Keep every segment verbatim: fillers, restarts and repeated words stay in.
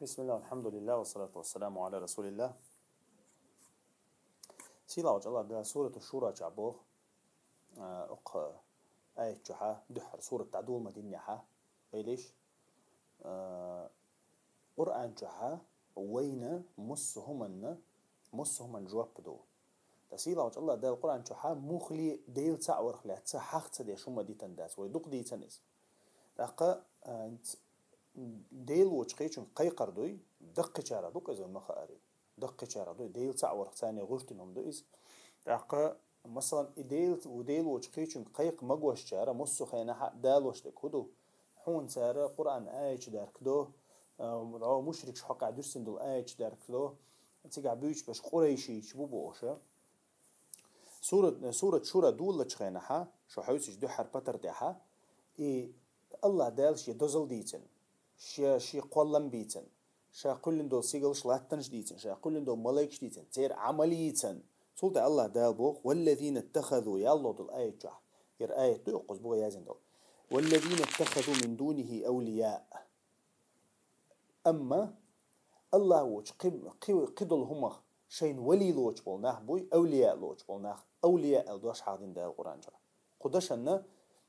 بسم الله والحمد لله والصلاة والسلام على رسول الله. Сийлахьчу Аллах Дала Сурату Шура чохь боху, а, укх аят чохьа, дуьххьара сурат дӀадолама динехьа, элиш, а, Къуръан чохьа вайна массо хӀуманна, массо хӀуманна жоп ду. Ткъа Сийлахьчу Аллах Дала Къуръан чохьа муххале Дела цхьаъ варх лаьцна хьах ца деш хӀума дитина дац, вай дукха дийцина иза. ТӀаккха, а, ц-, Дела воцчу кхечуьнга кхайкхар дуй, даккхичара ду-кх иза, вай ма хаари. Даккхичара дуй, Дела цхьаъ варх царна гӀуьртина хӀума ду иза. ТӀаккха, масалан, и Дела, Дела воцчу кхечуьнга кхайкха магош чара, массо хенахьа далош дерг хӀун ду? Хьуна цара Къуръан аяташ даркадо, а, мушрикаш хьокъехь дуьссина долу аяташ даркадо, цигахь буьйцуш берш къурайшийча бу бохуш. Сурат, сурат Шура долалучу хенахьа, шу хьовсийча дуьххьара патар тӀехьа, и Аллах Дала шен дозалла дийцина, шен, шен кхоллам бийцина, ша кхоьллина долу сигалш, латтанаш дийцина, ша кхоьллина долу малайкаш дийцина, церан Ӏамал йийцина. Цул тӀаьхьа Аллах Дала боху: «والذين اتخذوا», ялло долу аят чохь. Яра аят ду, кхуза бу яздина долу. «والذين اتخذوا من دونه أولياء». Амма Аллах воцчу кхи-, кхи-, кхидолу хӀумах шайна валий лоцуш болу нах буй, авлия лоцуш болу нах, авлия аьлла дош хьахдина Дала Къуръан чохь. Кху дашанна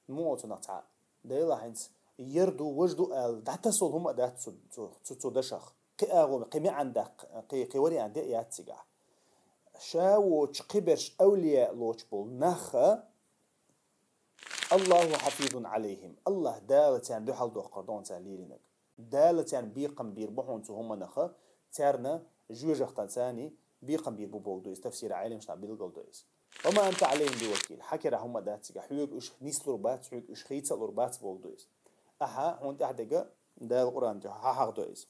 муха цунах цхьа Дела хьинца яр ду, важа ду аьлла, дӀатасалла хӀума а дац цу, цу, цу, цу дашах. Кхин агӀо, кхин маьӀна даккха, кхин, кхин вариант де а яц цигахь. Ша воцчу кхиберш авлия лоцуш болу нах а, «الله حفيظ عليهم», Аллах Дала царна дуьхьал доккхур ду хьуна цара лелийнарг. Дала царна бекхам бийр бу хьуна цу хӀуманах, царна жоьжахатан царний бекхам бийр бу боху ду иза, тафсира Ӏеламнаха билгал до иза. «وما أنت عليهم بوكيل», хьан кара хӀума а дац цигахь, хьоьга уьш нислур бац, хьоьга уьш хийцалур бац боху ду иза. Ахьа хьуна тӀаьхьа дерг Дала Къуръан чохь хьахьахдо иза.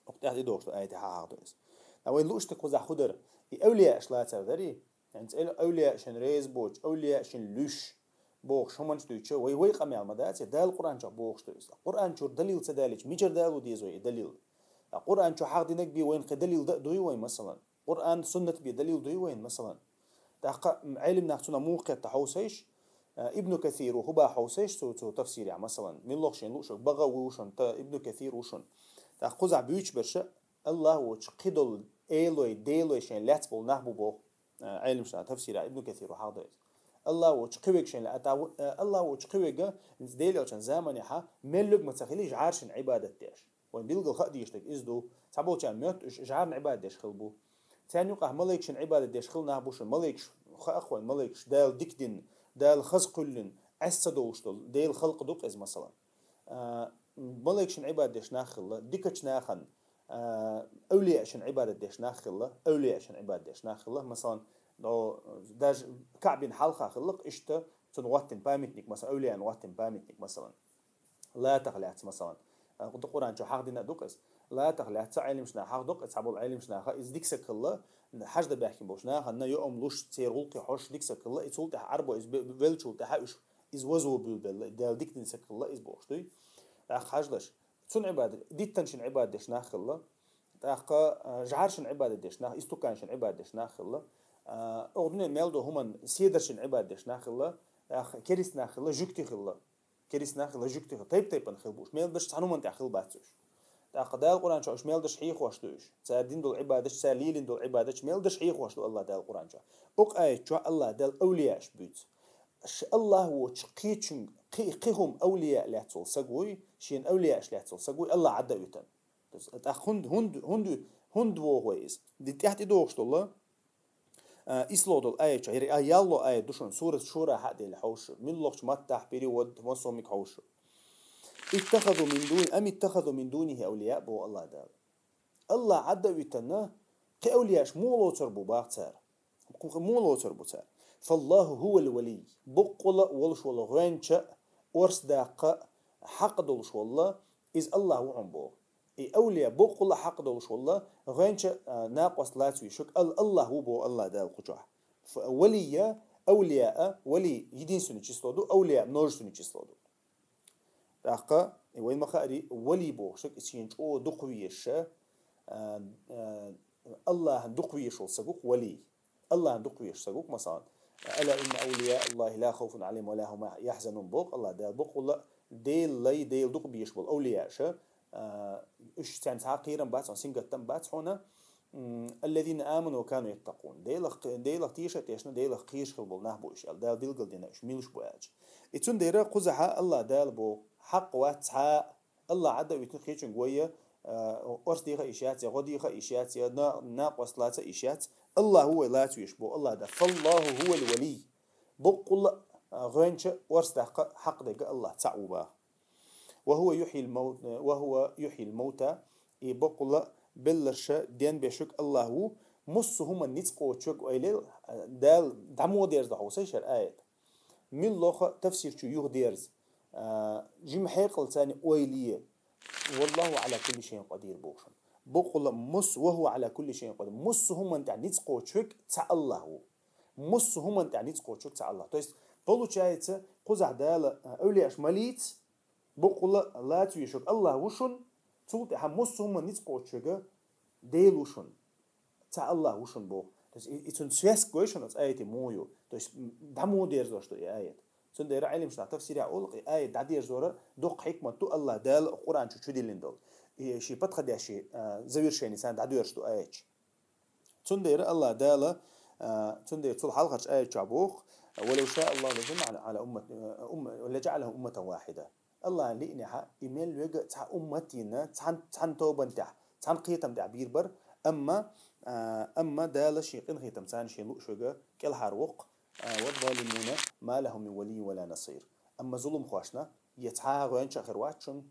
Оха тӀехь и дохуш ду, аят хьахьахдо иза. Ткъа вайн лууш дерг кхузахь хӀун дара? И авлияаш лацар дарий? ХӀинца эвлияашна реза боцуш, авлияашна луьйш бохуш хӀуманаш дуьйцу, вай, вай къамел ма дац, я Дала Къуръан чохь бохуш ду иза. Къуръан чуьра далил ца далийча, мичара дало деза вай и далил? Ткъа Къуръан чохь хьахдинарг бен вайна кхин далил дан а дуй вайн, масалан? Къуръан, суннат бен далил дуй вайна, масалан? ТӀаккха, м, Ӏеламнах цунах муха кхетта хьовсийша, а, Ибну Касир ву, хӀун боху хьовсийша цу, цу тафсирехь, масалан, муьлхха шен лууш, БагӀави ву шуна, та Ибну Касир ву шуна. ТӀаккха кхузахь буьйцуш берш Аллах воцчу кхидолу элой, делой шайн лаьцна болу нах бу боху, а, Ӏеламнаха тафсирехь Ибну Касир ву хьахдо иза. Аллах воцчу кхиверг шайн лаьцна, а, та ву-, а, Аллах воцчу кхиверг Делан элчан заманехьа меллиг ма ца хили жӀаршна Ӏибадат деш. Вайн билггал хаа дезаш дерг иза ду. Цхьаболчарна моьтту уьш жӀарна Ӏибадат деш хилла бу. Царна юкъахь малайкашна Ӏибадат деш хилла нах бу шуна. Малайкаш, хаа-кх вайн малайкаш, Дала дика дина, Дала хаза кхоьллина, Ӏеса ца долуш долу Делан халкъ ду-кх иза, масалан. А, малайкашна Ӏибадат деш нах хилла, дикачу нахана, а, авлияашна Ӏибадат деш нах хилла, авлияашна Ӏибадат деш нах хилла, масалан, о, даже Каъбин хьалха хилла-кх иштта, цунна гӀоттина памятник, масалан, авлияна гӀоттина памятник, масалан. Латах лаьцна, масалан. А, Къу-, Къуръан чу хьахдина а ду-кх иза. Латах лаьцна Ӏеламнаха хьахдо-кх иза, цхьаболу Ӏеламнаха иза дика саг хилла, хьажда баьхкина болчу нахана юург луш, церан гӀуллакхе хьожуш дика саг хилла, и цул тӀаьхьа Ӏарбо иза бе-, веллачул тӀаьхьа уьш, иза вазо буьйлабелла, Дала дика дина саг хилла иза бохуш дуй. ТӀаккха хьаждаш. Цунна Ӏибадат, диттанашна Ӏибадат деш нах хилла. ТӀаккха, а, жӀаршна Ӏибадат деш нах, истуканашна Ӏибадат деш нах хилла. А, оха дуьнен мел долу хӀуманна седаршна Ӏибадат деш нах хилла. ТӀаккха керист нах хилла, жуьгти хилла. Керист нах хилла, жуьгти хилла. Тайп-тайпана хилла бу уьш. Мел дерш цхьана хӀуманна тӀехь хилла бац уьш. ТӀаккха Дала Къуръан чохь уьш мел дерш хьехош ду уьш. Цара дина долу Ӏибадаташ, цара лелийна долу Ӏибадаташ мел дерш хьехош ду Аллах Дала Къуръан чохь. Оха аят чохь Аллах Дала авлияаш буьйцу. Ш-, Аллах воцчу кхечуьнга, кхи-, кхин хӀума авлия лаьцна волу саг вуй, шена авлияаш лаьцна волу саг вуй, Аллах Ӏадда а витана. ТӀаккха хӀунда, хӀунда, хӀунда, хӀунда воху вай иза? Ди тӀехь тӀедогӀуш долу, а, исло долу аят чохь, яра, а, ялло аят ду шуна, сурат Шура хьа а делла хьовша, муьлххачу маттахь перевод, массо хӀумиг хьовша. «اتخذوا من دون، أم اتخذوا من دونه أولياء», боху Аллах Дала. Аллах Ӏадда а витана, кхин авлияаш муха лоцур бу бах цара? Кху-, муха лоцур бу цара? «فالله هو الولي». Боккъала а волуш волу гӀоьнча а, орс даккха а хьакъ долуш волла, иза Аллах ву хьуна боху. И авлия боккъала а хьакъ долуш волла, гӀоьнча а, накъост лацвийшург Ал-, Аллах ву боху Аллах Дала кху чохь. Ф-, валия, авлия а, вали единственное число ду, авлия множественное число ду. ТӀаккха, и вайн ма хаари, вали бохуш, и шена чӀогӀа дукха везаш, а, а, Аллахьан дукха везаш волу саг ву-кх вали. Аллахьан дукха везаш саг ву-кх, масалан, «ألا إن أولياء الله لا خوف عليهم ولا هم يحزنون», боху Аллах Дала, боккъала а Делан лай, Дела дукха безаш болу авлияаш, а, уьш царна цхьа кхерам бац, сингаттам бац хьона, м, الذين آمنوا وكانوا يتقون. Делах, Делах теша а тешна, Делах кхераш хила болу нах бу уьш аьлла. Дала билгалдина уьш милуш бу аьлча. И цундела кхузахьа Аллах Дала боху, хьакъ вац цхьа Аллах Ӏадда а витина кхечуьнга вай, а, орс деха а йиш яц, я гӀо деха а йиш яц, я на-, накъост лаца а йиш яц. Аллах ву вай лаца веш боху, Аллах Дала. فالله هو الولي. Боккъала а, гӀоьнча орс даккха хьакъ дерг Аллах цхьаъ ву баха. وهو يحيي الموت، وهو يحيي الموتى. И боккъала белларша денбешуьг Аллах ву, муссу хӀуманна ницкъ кхочуьг ойлел, а, Дала дӀа мо дерза хьо сай шар аят. Миллоха тафсир чу юха дерза. А, жима хьекъал царна ойле. والله على كل شيء قدير бохушун. Боккъала мус, وهو على كل شيء قدير. Муссу хӀуманна тӀехь ницкъ кхочуьг цхьа Аллах ву. Муссу хӀуманна тӀехь ницкъ кхочуьг цхьа Аллах. То есть, получается, кхузахь Дала, а, эвлияаш ма лийца, боккъала лаца вешуьг Аллах ву шун, цул тӀаьхьа муссу хӀуманна ницкъ кхочуьг Дела ву шун. Цхьа Аллах ву шун боху. То есть, и, и цуьнан связь гой шуна оцу аятан муха ю. То есть, м, дӀа муха дерзош ду и аят. Цундела Ӏилманаш тафсирехь олу, и аят дӀадерзора доккха хьикмат ду Аллах Дала Къуръан чу чудиллина долу. И шен подходящий, а, завершение царна дӀадоьрзуш ду аяташ. Цундела Аллах Дала, а, цундела цул хьалхарчу аят чохь боху: ولو شاء الله لجمعهم على أمة، أم-، لجعلهم أمة واحدة. Аллахьан лиънехьа, и мел вега цхьа уммат йина, цхьан, цхьан тобан тӀехь, цхьан кхетам тӀехь бийр бара, амма, а, амма Дала шен къинхетам царна шен лууш вега кӀелхьарвоккху, а, والظالمون ما لهم من ولي ولا نصير. Амма зуламхошна я цхьа гӀоьнча а хир вац шуна,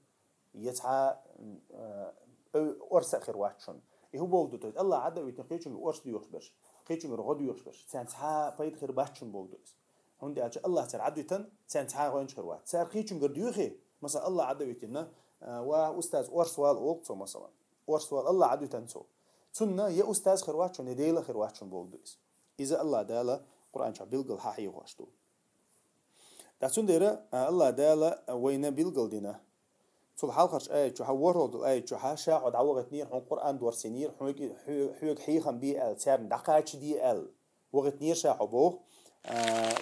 я цхьа, м, а, ой-, орса а хир вац шуна. И хӀун боху ду, то есть Аллах Ӏадда а витина кхечуьнга орса доьхуш берш, кхечуьнгара гӀо доьхуш берш, царна цхьа пайда хир бац шуна боху ду иза. ХӀунда аьлча Аллах цара Ӏадвитина, царна цхьа а гӀоьнча хир вац. Цара кхечуьнгара доьхий, масала, Аллах Ӏадда витина, а, ва устаз орс вала олу цо, масала. Орс вала Аллах Ӏадвитина цо. Цунна я устаз хир вац шуна, я Дела хир вац шуна боху ду иза. Иза Аллах Дала Къуръан чохь билггал хьахьехош ду. Ткъа цундела, а, Аллах Дала вайна билггал дина. Цул хьалхарчу аят чохь, ворхӀалгӀа долу аят чохь, ша хьо дӀавахийтинера, хьуна Къуръан дорсинера, хьоьга, хьоьга, хьоьга хьехам бе аьлла, царна дӀакхачаде аьлла. Вахийтинера ша хьо боху, а,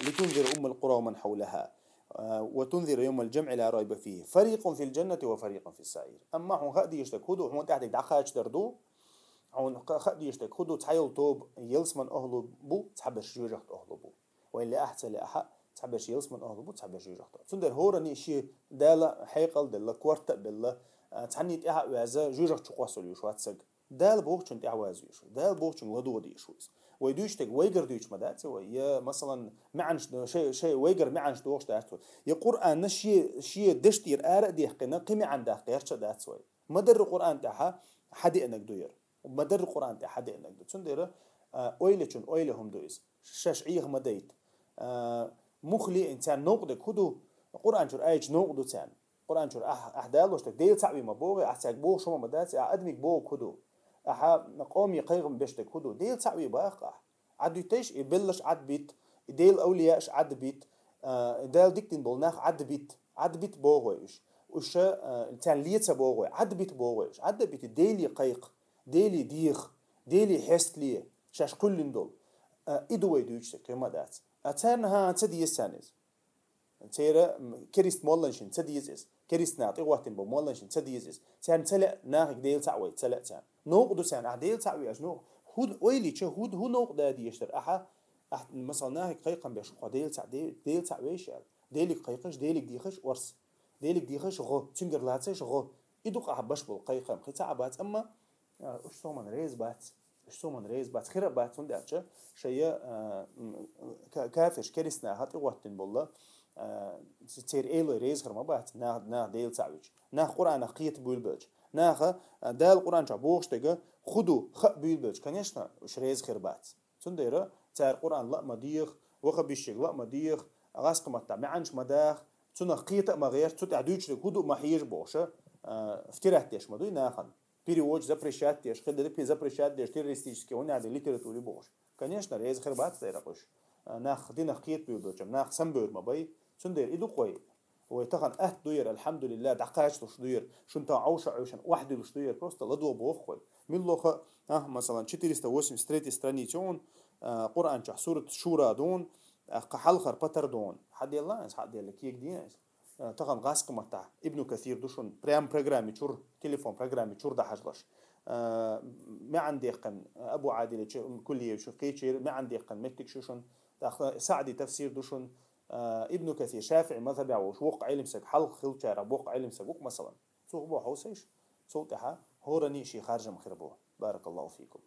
لتنذر أم القرى ومن حولها، а, وتنذر يوم الجمع لا ريب فيه فريق في الجنة وفريق في السعير. Амма хьуна хаа дезаш дерг хӀун ду, хьуна тӀаьхьа дерг дӀакхачадар ду, хьуна хаа дезаш дерг хӀун ду, цхьа йолу тоба ялсаман охӀлу бу, цхьаберш жоьжахатин охӀлу бу. Ва илла ахьа ца лаахь, цхьаберш ялсаман охӀлу бу, цхьаберш жоьжахатин. Цундела хӀоранна шен Дала хьекъал а делла, корта а белла, а, цхьанний тӀаьхьа а ваьзна, жоьжахати чу кхоссалуш вац саг. Дала бохучунна тӀаьхьаваза везаш ву, Дала бохучуьнга ладогӀа дезаш ву иза. Вай дуьйцуш дерг вайгара дуьйцуш ма дац вай, я, масалан, маьӀнаш, шай, шай вайгара маьӀнаш дохуш дац вай. Я Къуръанна шен, шен дешан тӀера ара а дехкина, кхин маьӀна дахка гӀерташ а дац вай. Ма-дарра Къуръан тӀехь хьадеанарг ду яра. Ма-дарра Къуръан тӀехь хьадеанарг ду. Цундела, а, ойлачун ойла хӀума ду иза. Шаьш Ӏеха ма дайта. А, муха лиъна царна новкъа дерг хӀун ду? Къуръан чуьра аьлча новкъа ду царна. Къуръан чуьра ахь, ахь далош дерг Дела цхьаъ ве ма бохий, ахь цаьрга боху хӀума ма дац, ахь адамиг боху хӀун ду? Ахьа къоме кхайкхам беш дерг хӀун ду? Дела цхьаъ ве баха ахь. Ӏадвитайша и белларш Ӏадбита, и Делан авлияаш Ӏадбита, а, Дала дика дина болу нах Ӏадбита, Ӏадбита боху вай уьш. Уьш, а, царна ле ца боху вай, Ӏадбита боху вай уьш. Ӏадбита Деле кхайкха, Деле деха, Деле хьестале, шаьш кхоьллина долу. А, и ду вай дуьйцуш дерг, кхин ма дац. А царна хӀан ца деза царна иза. Церан, м, керист молланашна ца деза иза. Керист наха тӀехӀоттийна болу молланашна ца деза иза. Царна ца лаьа нахе Дела цхьаъ вайта, ца лаьа царна. Новкъа ду царна, ахь Дела цхьаъ веш, ну, хӀун ойла йича, хӀун, хӀун новкъа да дезаш дара? Ахьа, ахь, масала, нахе кхайкхам беш, хьо Дела цхьаъ, Де-, Дела цхьаъ веш аьлла. Делиг кхайкхаш, Делиг дехаш орс. Делиг дехаш гӀо, цуьнгара лацаш гӀо. И ду-кх ахь беш болу кхайкхам, кхин цхьа а бац, амма А, уьш цу хӀуманна реза бац. Уьш цу хӀуманна реза бац. Хир а бац, хӀунда аьлча шайн, а, м, ка-, кафирш, керист наха тӀехӀоттийна болла, а, ц-, церан элой реза хир ма бац, нах, нах Дела цхьаъ вича. Нах Къуръанах кхета буьйлабелча. Наха, а, Дала Къуръан чохь бохуш дерг хӀун ду, хаа буьйлабелча, конечно, уьш реза хир бац. Цундела цара Къуръан ла а ма деха, ваххабисташка ла а ма деха, гӀазкхийн маттахь маьӀнаш ма даха, цунах кхета а ма гӀерта, цу тӀехь дуьйцуш дерг хӀун ду а ма хьежа бохуша, а, втирать деш ма дуй нахана. Переводаш запрещать деш, хилла дерг запрещать деш, террористический, хӀунда аьлла литература бохуш. Конечно, реза хир бац дера уьш. А, нах динах кхета буьйлабелча, нах самабевр ма бай. Цундела и ду-кх вай. Вай тахана атта ду яра, алхьамдулиллах, дӀакхачалуш ду яра, шуна тахана Ӏовша Ӏуьйшина охьадуьлуш ду яра, просто ладогӀа боху вай. Миллоха, а, масалан, четыреста восемьдесят третья страница ю хьуна, а, Къуръан чохь сурат Шура ду хьуна, а, кху хьалхара патар ду хьуна. Хьаделла, аса хьаделла, кегаде аса. Э, тахан гӀаскхи маттахь Ибну Касир ду шуна, прям программе чура, телефон программе чура дӀахьажалаш. Э, маьӀна деккхина, Абу Ӏадилачу, Куллиевичу кхечира маьӀна деккхина меттиг шу шуна. ТӀаккха СаӀди тафсир ду шуна, э, Ибну Касир, ШафиӀи мазхабехь волуш воккха Ӏилмсаг, хьалха хиллачарах боккха Ӏилмсаг ву-кх, масалан. Цо бохьу сайш, цул тӀаьхьа хӀоранна а шен харжам хир бу. Баракаллаху фикум.